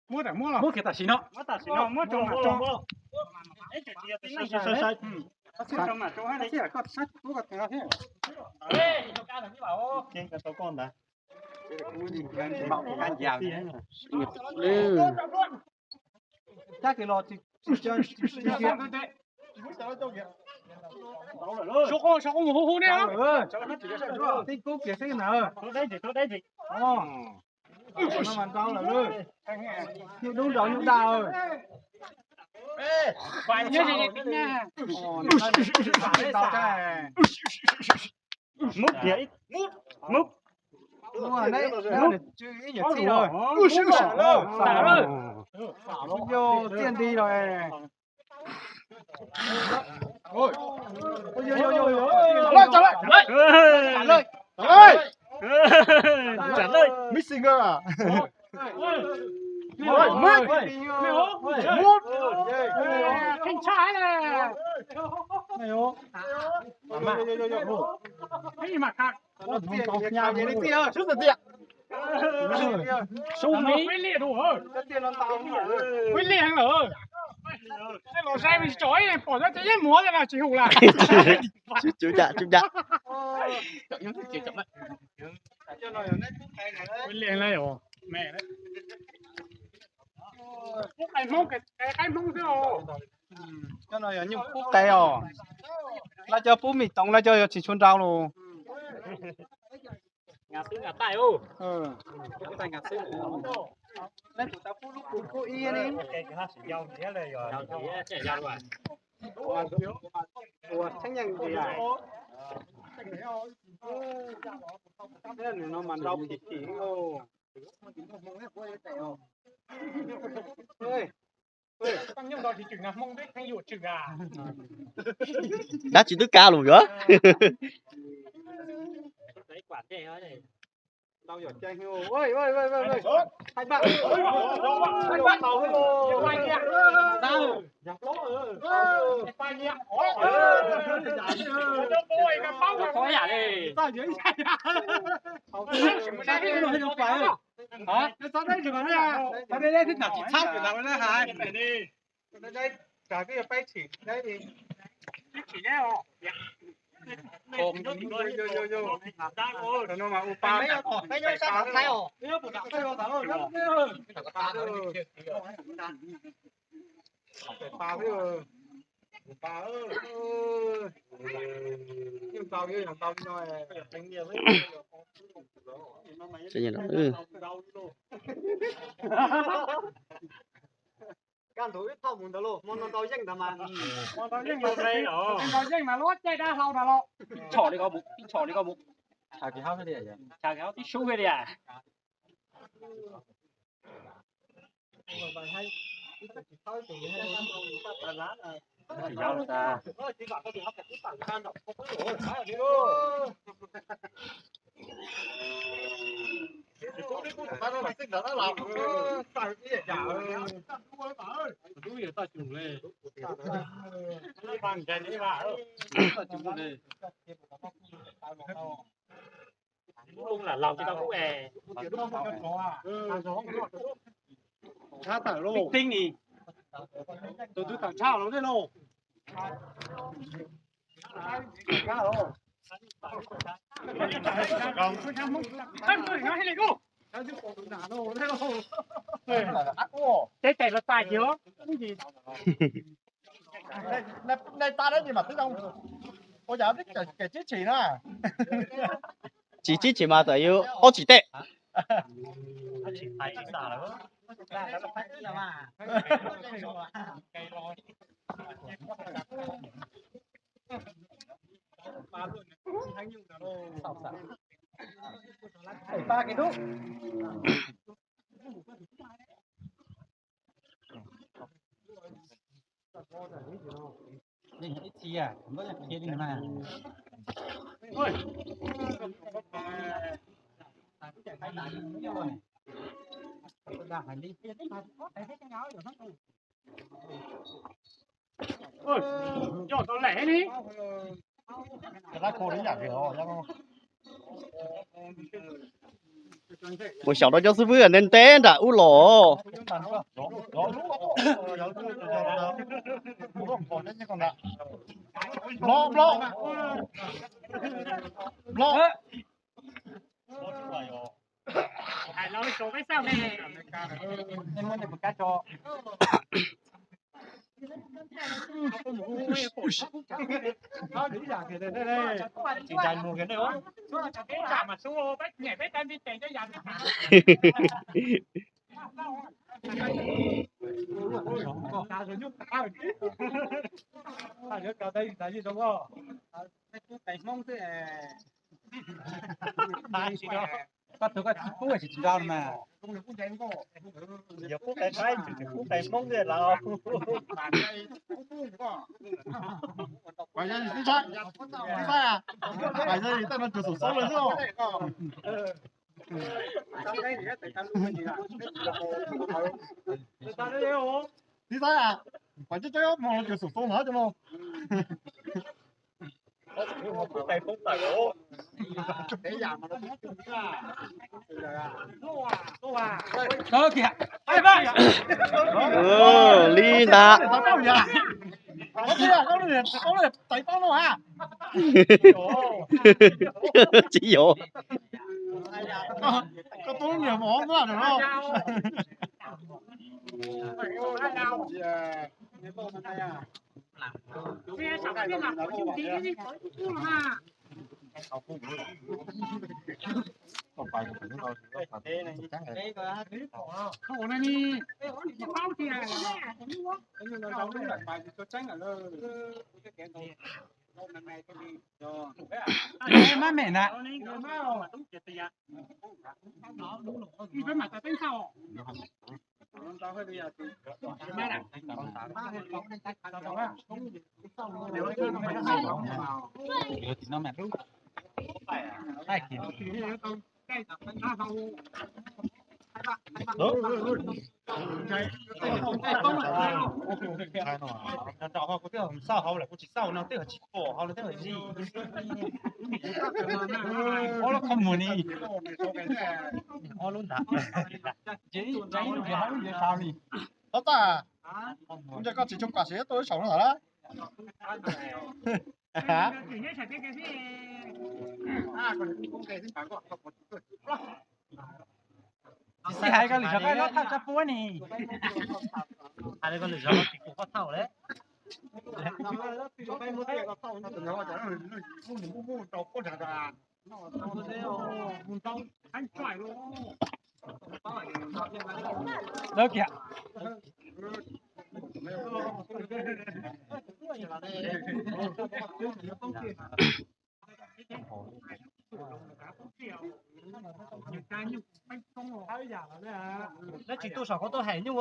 Muab tam muab los, muab kiag tam sim no, muab tam sim no, muab rau mam rau. Muab rau mam rau thiab. Cab kiag los, sau qo, sau qo mus hu hu nej. Tib kub kiag xwb na. Nyuj dub nrog nyuj daj. Muab kiag ib, muab, muab ib nyuag txij los. Yog txiaj nti los. Missing à. Sus li, ua li heev lawm. Los sai tsom pom cov yeej muag na tsis hum lawm. Cov cam cov cam. Ua li heev lawm. Pub qe Hmoob, qe qaib Hmoob xwb. Cov no yog nyuj pub qe os. Lawv cov pub mis toov lawv cov yog tsis tshua nrau los. Lawv tus tau pub lub pus pub ib ni. Ua tseeb yeej tias nws no mas nrau phim phim os. Dab tsi twb kav lus yuav. Kaj ntug wb thauj mus ntawd lauj, hmo no ntau yeej ntawd mas. Ntau yeej mas luab caij dab hlau ntawd los. Tshom li ko mus, tshom li ko mus. Tsham kiag hauv tib sub li tias. Tshaj tawm lauj. Tus twg tawm tshaj los nej lauj. Ces tais los tais kiag. Tsis tsib tshim mas txawm yog ob tshim tej. Coj tau lawm li. Cov lab khau li yam li os. Mus xyaum rau cov xib fwb ntev ntev nram ub los. Koj twb koj tsis pub tsis nco mas. Yog pub qe qaib, pub qe Hmoob thiab lawm. Pais yog tib saib, tib saib, pais yog tej no cuag xum xoob lawm xwb. Tib saib, pais coob coob mus cuag xum xoob lawm no. Li ntag. Tsis yuav. Mab mem na. Xauj hauv lawm kuv tsis xauj no twb tsis pom hauv no twb zij. Ob lub qhov muag ni. Ob lub ntag. Ces ib tsev lub ces hauv lub ces tau li. Tau tas, kuv nco koj tsis tshua kam siv tuaj lub saum no lawm. Tsis hais koj lwm zaus koj lub thawj tsa puab ni. Hais li koj lwm zaus tsis kum koj thauj lawm. Lawv kiag. Lawv tsis tu saum qhov tuaj hais nyuj.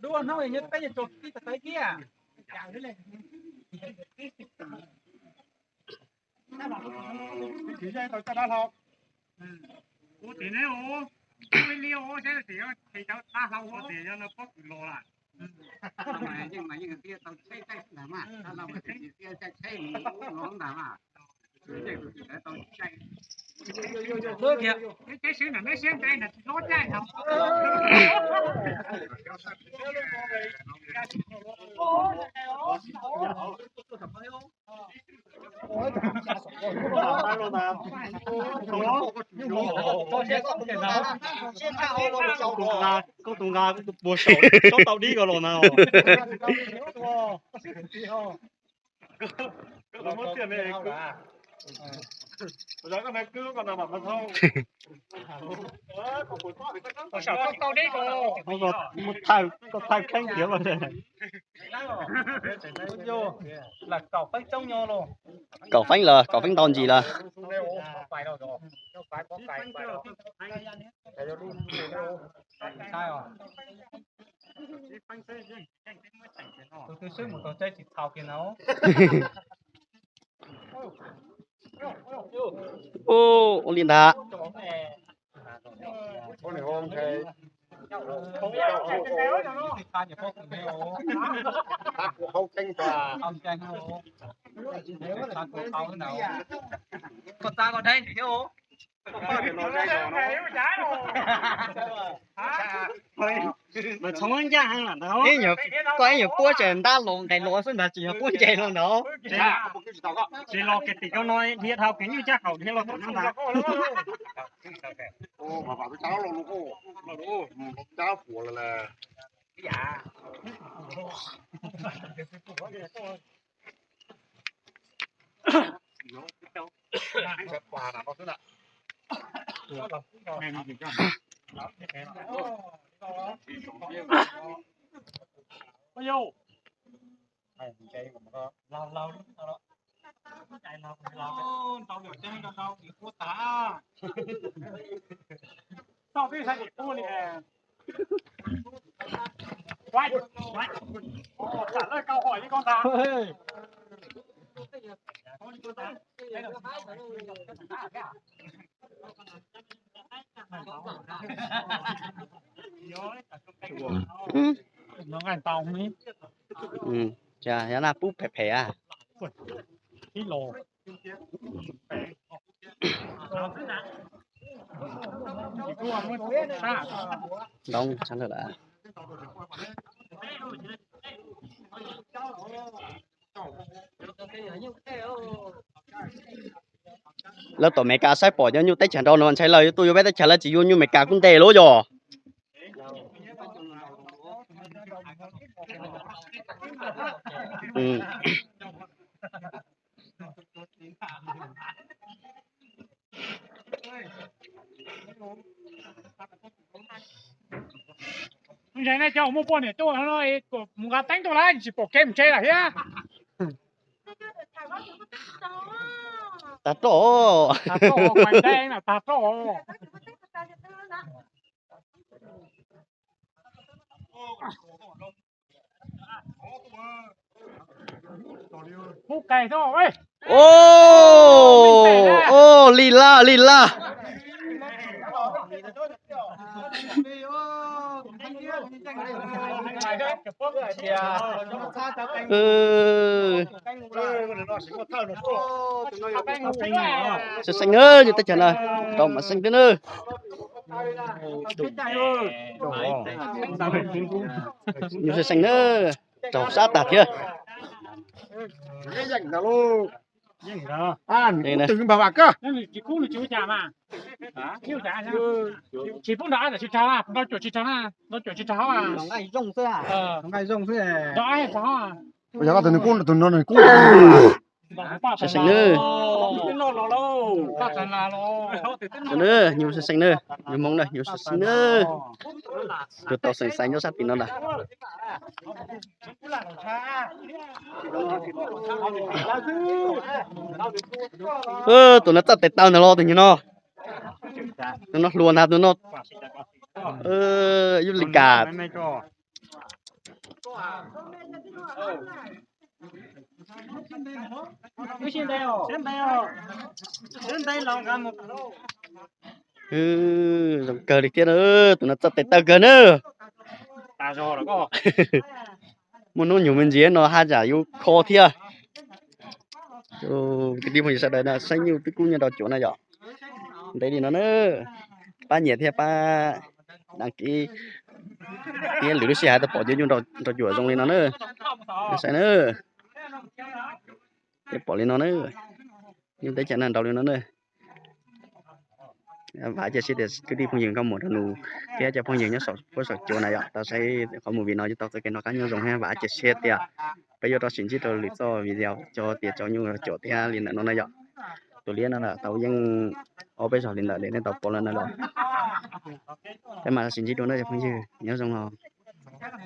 Dua hnub nyob peb yog tsuas tib tawv kiag. Tiv yeej tau coj dab hlau. Ua tim neb ua, ua li ua saib tim cov dab hlau ua tim yog no pob kws los lawm. Yeej mas yeej tias tau tsheb caij ntag mas, dab hlau mas tias caij tsheb mus ntag mas. Yeej tau caij. Teb siab ntawm neb siab ntawd na tsis hlob caij no. Koj tus nqa koj tus puas saum, saub tau dib ko los na. Koj muab txiaj me kuv. Mus thawj, koj thawj kheeb kiag los. Kaum feeb lawm, kaum feeb ntau ntsis lawm. Ua li ntag. Koj ib nyuag puab tseem ntab los nqes los xwb ntag, tsis yog puab nce los ntawd. Tsis los kiag tim koj no dhia dhau kiag nyuj caj qaum dhia los tom no ntag. Cas yog naj pub phem phem a. Ntoo tshaj lawm. Lawv tom Meskas saib pom cov nyuj teb chaws nrau no ntshai lawv yuav tuaj yuav peb teb chaws, lawv tsis yuav nyuj Meskas kuj ntes lawm yog. Ntshai nej cov uas muaj poj niam tuaj no mus nqa teeb tuaj lawm tsis pom kev mus tsev lawm thiab. Tag roj. Tag roj. Kub qes xwb. Li laj li laj. Xeeb xeeb na, nyuj teb chaws na, rau mas xeeb thiab na. Nyuj xeeb xeeb na, raug sab tag thiab. Yog tus nws kub, tus no nws kub. Xeeb xeeb na. Nyuj xeeb xeeb na, nyuj Hmoob na, nyuj xeeb xeeb na. Tus tau xeeb xeeb nyob sab tim no ntag. Tus no txawj tes taw ntag los tus nyuag no. Tus no hluas ntag tus no. Yus li kas. Zoo kawg li thiab na, tus no txawj tes taw kawg na. Muaj hnub nyoog me ntsis no haj yam yuav kho thiab. Kwv tij phooj ywg sawv daws na, saib nyuj twb kub nyob rau cuav na yom. Ntev li no na, pab nyiam thiab pab đăng ký thiab lwm lub sij hawm tau pom cov nyuj nrau cuam zoo li no na. Saib na, pom li no na, nyuj teb chaws na nrau li no na. Vam cia siab tias kwv tij phooj ywg nkauj muam nraug nus thiab cov phooj ywg nyob saum huab saum cua na yom, tau saib qhov movie no yuav tau txoj kev noj qab nyob zoo thiab vam cia siab tias peb yuav rov sib ntsib rau lwm txoj video cov tias cov nyuj cuam thiab li ntawm no na yom. tus liab no lawm tau yeej ob peb zaug li ntawd li nej tau pom lawm na los. Peb mam sib ntsib dua na cov phooj ywg, nyob zoo os.